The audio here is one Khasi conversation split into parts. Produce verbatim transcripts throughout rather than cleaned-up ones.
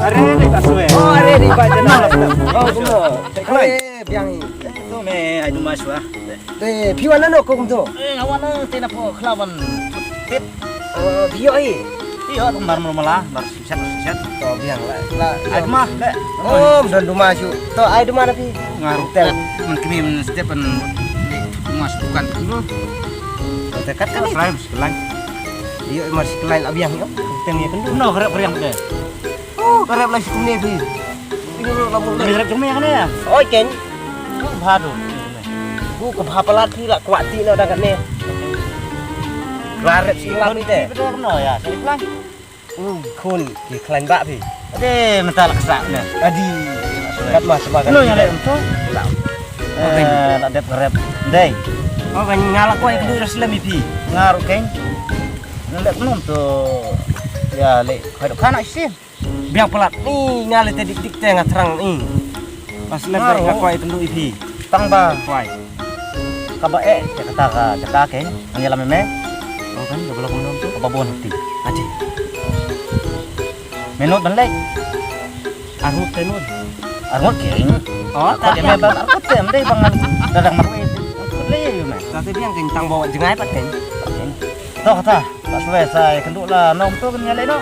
Are ni ka swe. Oh, are ni ba jana. Oh, kumno. Are biang hi. Tu me ai duma swa. Te phi wan nano ko kumto. Eh, wan te na po khlawan. Tit. Oh, phi ïoh hi. Ïoh tu mar mar mala, mar sisat sisat. To biang la. La. Ai duma le. Oh, don duma shu. To ai duma na phi. Ngar tel. Man kini man step an. Mas bukan dulu. Te kat kan. Prime sekelan. Ïoh mar sekelan la biang ïoh. Tem ïa kendu. No, kerap riang te. Oh, kerap la shu kumne phi. Tinggal la bun. Kerap jong me kan ya. Oi ken. Bha tu. Ku ka bha palat phi la kwah ti no dang kat ne. Kerap sing lam ni te. Betul no ya. Sekali pelan. U khun ki khlaiñ ba phi. Ade mynta la ksa ne. Adi. Kat ma sma kan. Lo yang leh tu. Eh, la dep ngarep. Dei. Oh, kan nga la kwai kedu ras lem i phi. Nga ruh keng. Nga leh penom tu. Ya leh. Hai dok kana isi. Biang palat ni nga leh te dik dik te nga thrang ni. Pas leh nga kwai kedu i phi. Tang ba. Kwai. Kaba eh, te kata ka, kata ke, ngi la meme. Oh kan, kaba la kumno tu? Kaba bun hati. Ati. Menut ban lek. Arut tenut. Arut ke. Oh, tak. Arut ke, arut ke, mending bang dadang marwei. Arut le yu me. Tapi biang ke tang bawa jengai pat ke. To kata, pas we sa kendu la nom tu kan ngi le no.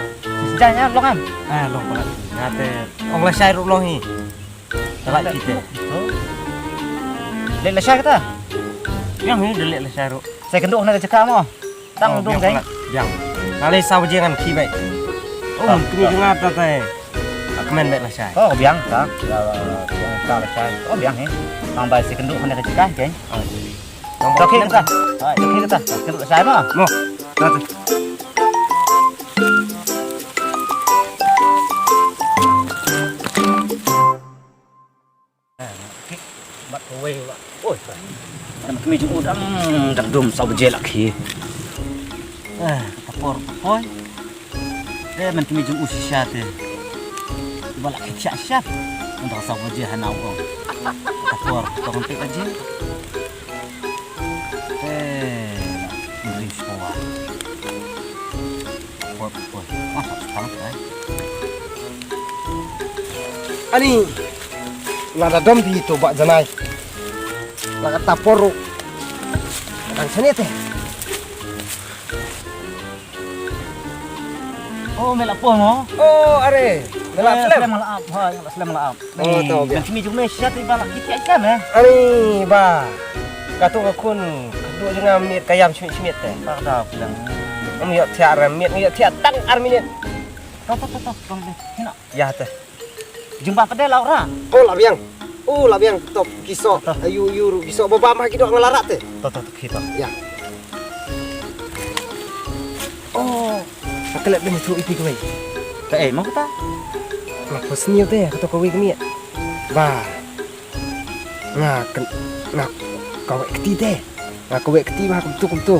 Sejanya long am. Ah, long pala. Ngate. Ong la shai ruh long hi. Telat kita. Leh lashai kata. Yang ni dah leh lashai ruh. Saya kenduk na jaka mo. Tang dong kai. Yang. Kali saw je ngan ki bai. Oh, mun kini jngat ta tai. Ak men bai lashai. Oh, biang ta. Ya, ya, ya, ta lashai. Oh, biang he. Tang bai saya kenduk na jaka kai. Oh. Tokhi kata. Hai, tokhi kata. Kenduk lashai mo. Mo. Ta tu. Bat kawei ba. Oi. Kan kami jong u dang dang dum saw baje la khi. Eh, ka por ka poi. Eh, man kami jong u shisha te. Ba la khi sha sha. Unda saw baje hana u. Ka por ka poi baje. Eh, mending sekolah. Pot, pot. Masa sekarang, eh? Ani, lada dom phi to ba janai. Lada tapor. Dang sini te. Oh, me la pon mo? Oh, are. Me la slem. Slem la ap, ha, me la slem la ap. Oh, to biang. Ban simi jong me shat ba la kit ya me. Are ba. Ka to ka khun, ka duk jong nga miet ka yam shimit shimit te. Ba ka biang. Am yo tiar miet yo tiar tang ar minit. To to to to. Hina. Ya te. Jumpa pede la ora. Oh, la biang. Oh, la biang top kiso. Ayu yu ru kiso baba ma kido ngalarat te. To to to kiso. Ya. Oh, ka lep deng tu ipi kawei. Ka ei mo kata. Nga pas niu te ka to kawei kami. Ba. Nga ken nga kawei kti te. Nga kawei kti ba kumtu kumtu.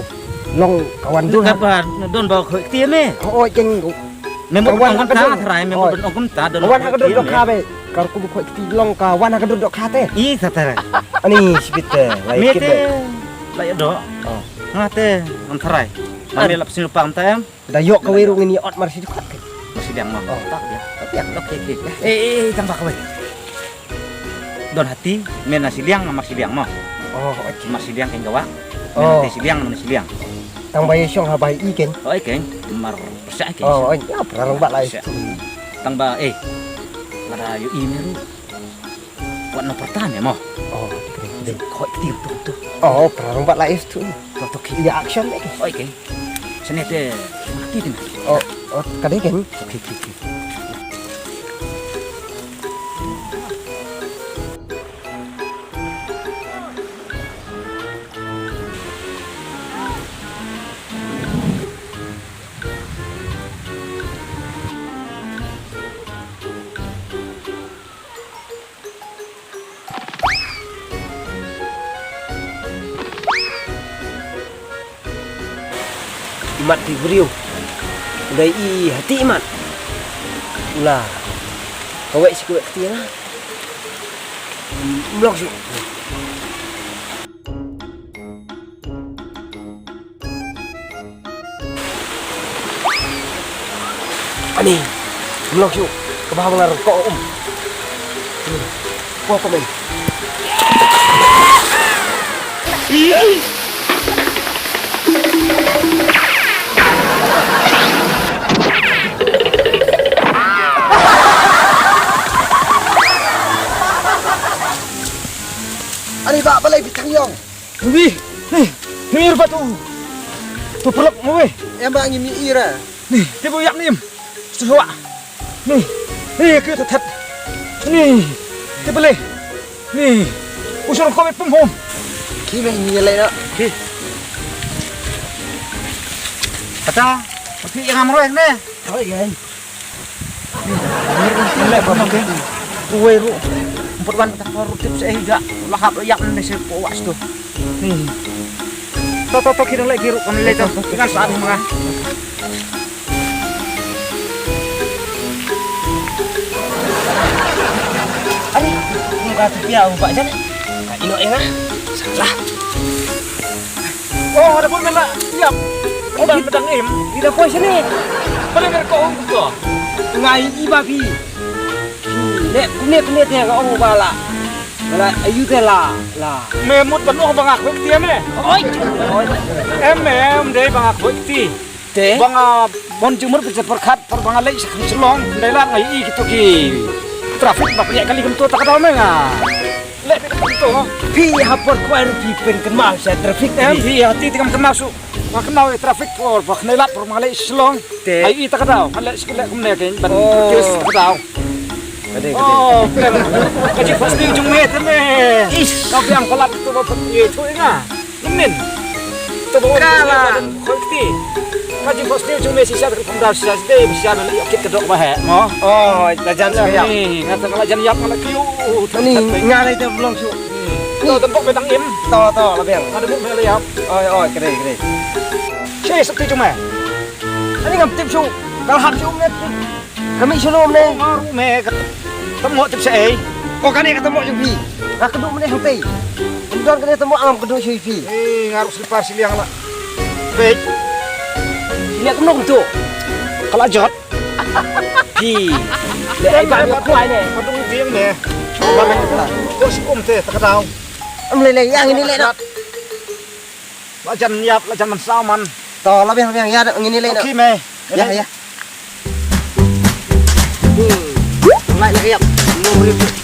Long kawan dun. Ka ba don ba kawei kti me. Oh, jeng. Me mo ong kumta trai me mo ong kumta don. Wan ha ka dun dok kha be. Kar ku kawei kti long ka wan ha ka dun dok kha te. I sa trai. Ani sipit te. Lai kit be. Lai do. Nga te ngam trai. Mami lap sini pam ta em. Da yok kawei ruh ngin ïa ot mar shi dkhot ke. Mar shi liang mo. Oh, tak ya. Tak ya. Oke oke. Eh eh eh tang ba kawei. Don hati men na shi liang mar shi liang mo. Oh, oke. Mar shi liang keng gawa. Men hati shi liang mar shi liang. Tang ba ïa shong ha bai i keng. Oh, keng. Mar sha keng. Oh, ya prarong ba lai. Tang ba eh. Lada yu i meru. Wat na pertama mo. Oh, dei. Khoi kti tu tu. Oh, prarong bat la is tu. To to ki. Ya action lagi. Oi ke. Sene te, mati te. Oh, oh, ka dei kein. Okay, okay, okay. Imat phi briew. U dei i hati imat. Ula. Kawei si kawei kti na. Mlok si. Ani, mlong shu, ka ba ngar ko um. Ko ko men. Ani ba balai bitang yong. Ni, ni, ni rupa tu. Tu pelak mo weh. Em ba ngi mi ira. Ni, te bu yak ni em. Suwa. Ni, ni ke tu that. Ni, te bele. Ni, usur ko pum hom. Ki me ni le na. Ki. Kata, ki yang amro ne. Oh iya. Leh ba ma ke. Uwei ruh. Mpot wan ta ruh tip se eh ja. Lah hap yak ne se po was tu. Ni. To to to ki dang leh ki ruh kan leh to. Kan sa ma. Ari, muka tu pia ubak jan. Ka ino enga. Salah. Oh, ada pun mena. Yap. Oh, bang medang im. Ida poi sini. Pada mereka oh ko. Ngai iba bi. Nek kune kune te ka ong ba la. La ayu te la la. Me mut ban ong ba nga khoi kti me. Oi. Oi. Em em dei ba nga khoi kti. Te? Ba nga mon jingmut ba jingpyrkhat par ba nga leit sha Shillong. Dei la ngai i kito ki traffic ba pynleh kali kumto ta ka daw me nga. Leh bit kumto. Phi ha por kwai ruh phi pynkynmaw sha traffic. Em phi ha ti ti kam kynmaw shu. Ba kynmaw ïa traffic por ba kynai lap por ma leh Shillong. Te. Ai i ta ka daw ma leh shi leh kumne kein ban. Oh. Kis ta ka daw. Ka dei, ka dei. Oh, kren. Ka jingphohsniew jong me te me. Ish. Ka biang palat tu ba phet ïa tu ïa nga. Nym nym. Tu ba ka la khoi kti. Ka jingphohsniew jong me shisha ka khum daw shisha shisha shisha me ïoh kit ka dok ba heh mo. Oh, la jan shisha. Ni, nga ta la jan ïap nga la kiew. Ni, nga lai te blong shu. To, tang pok me tang im. To, to, la biang. Nga da mut me la ïap. Oi, oi, kre, kre. Shi suk ti jong me. Ani ngam tip shu. Ka la hap shu me. Ka mih shu lum ne. Nga ruh me ka tam mo tip sa ei. Ko kane ka tam mo jong phi. Nga ka duh me ne hangtei. Ym don kane tam mo ngam ka duh shu phi. Eh, nga ruh slipar siliang la. Peit. Ine kumno kumto. Ka la jot. Phi. Le ai ba me kwai ne. Ka dung tiang ne. Ba me ko skum te ta ka daw. Ym le le yang ini le no. La jan ïap, la jan man saw man. To, la biang, la biang, ïa, ngin ïa leh. Ki me. Ïa, ïa. Hmm. Lai la ïap. Nong rip.